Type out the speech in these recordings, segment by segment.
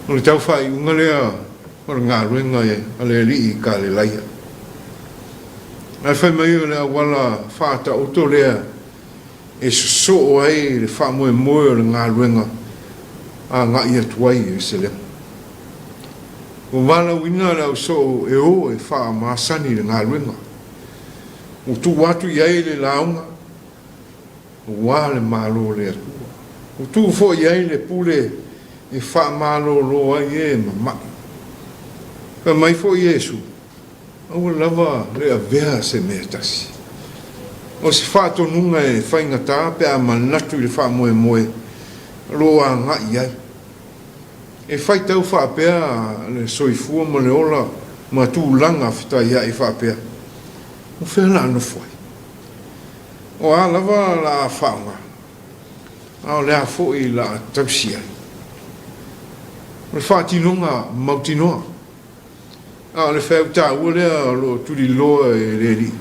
O le tau faaiuga lea o le galuega a le Alii i Kalelaia. Ae fai mai o le auala faataoto lea e sosoo ai le faamoemoe o le galuega agai atu ai i Ierusalema. Ua valaauina le ausoo e o e faamasani le galuega. Ua tuu atu i ai le lauga aua le Malo o le Atua. Ua tuu foi i ai le pule e faamalolo ai e mama'i. Fai mai foi Iesu, Aua lava le avea se mea tasi. O se faatonuga e faigata pe a manatu i le faamoemoe o lo o agai i ai. E faitau faapea le soifua ma le ola ma tulaga fetaia'i faapea, O fea la a nofo ai? O a lava la a faaaoga, a o le a foi la a tausi ai? O le faatinoga mautinoa, a o le feau taua lea o lo o tuliloa e le Alii,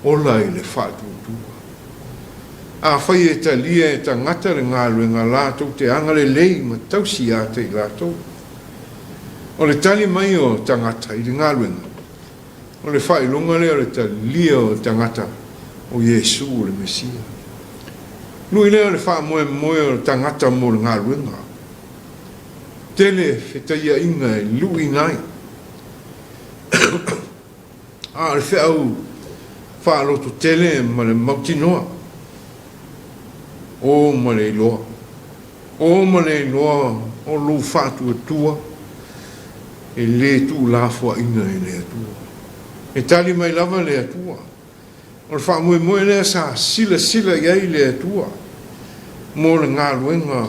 ola i le faatuatua. Afai e talia e tagata le galuega latou te agalelei ma tausi ia te i latou. O le tali mai o tagata i le galuega, O le faailoga lea o le talia o tagata o Iesu o le Mesia. Lui lea o le faamoemoe o le tagata mo le galuega. Tele fetaiaiga e luiina ai. A o le feau faalototele ma le mautinoa, o ma le iloa. O ma le iloa o lou faatuatua e le tuulafoaina e le Atua. E tali mai lava le Atua. O le faamoemoe lea sa silasila i ai le Atua mo le galuega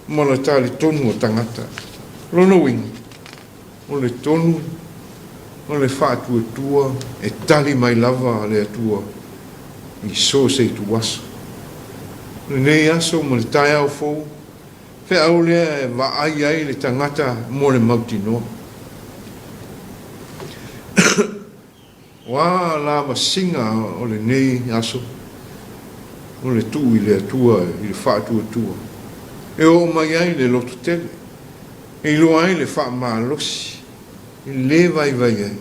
ma le talitonu o tagata. O lona uiga, o le tonu o le faatuatua e tali mai lava le Atua i so o se ituaso. O lenei aso ma le taeao fou, feau lea e vaai ai le tagata mo le mautinoa. O a lavasiga o lenei aso, o le tuu i le Atua i le faatuatua e oo mai ai le lototele, e iloa ai le faamalosi e le vaivai ai,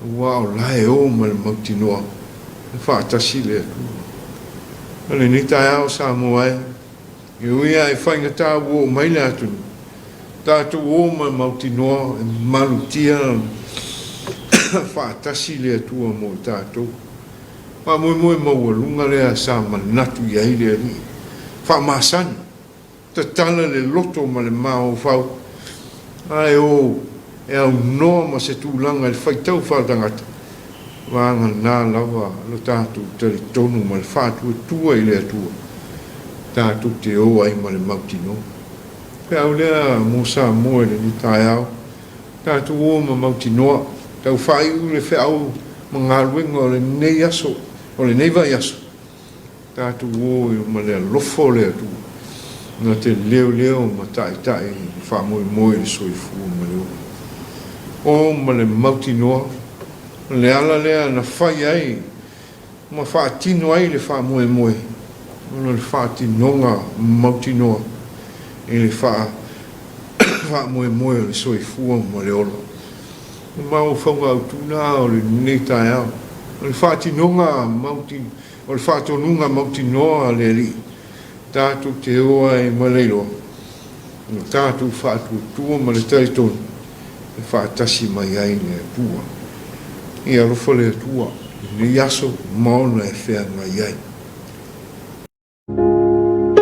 aua o la e o ma le mautinoa e faatasi le Atua. O lenei taeao Samoa e, e ui lava i faigata ua oo mai le atunuu, tatou o ma mautinoa e malutia faatasi le Atua mo i tatou. Faamoemoe maualuga lea sa manatu i ai le Alii. Faamasani, tatala le loto ma le mafaufau, ae o e aunoa ma se tulaga i le faitau faaletagata, vagana lava lo tatou talitonu ma le faatuatua i le Atua, tatou te o ai ma le mautinoa. Feau lea mo Samoa i lenei taeao, tatou o ma mautinoa, tau faaiu le feau ma galuega o lenei aso, o lenei vaiaso, tatou o ma le alofa o le Atua, na te leoleo ma taitai i le faamoemoe i le soifua ma le ola. O ma le mautinoa, o le ala lea na fai ai ma faatino ai le faamoemoe ona o le faatinoga mautinoa i le faamoemoe o le soifua ma le ola. O mafaufauga autu na o lenei taeao, o le faatinoga o le faatonuga mautinoa a le Alii, tatou te o ai ma le iloa, ua tatou faatuatua ma le talitonu e faatasi mai ai le Atua. Ia alofa le Atua i lenei aso ma ona e feagai ai.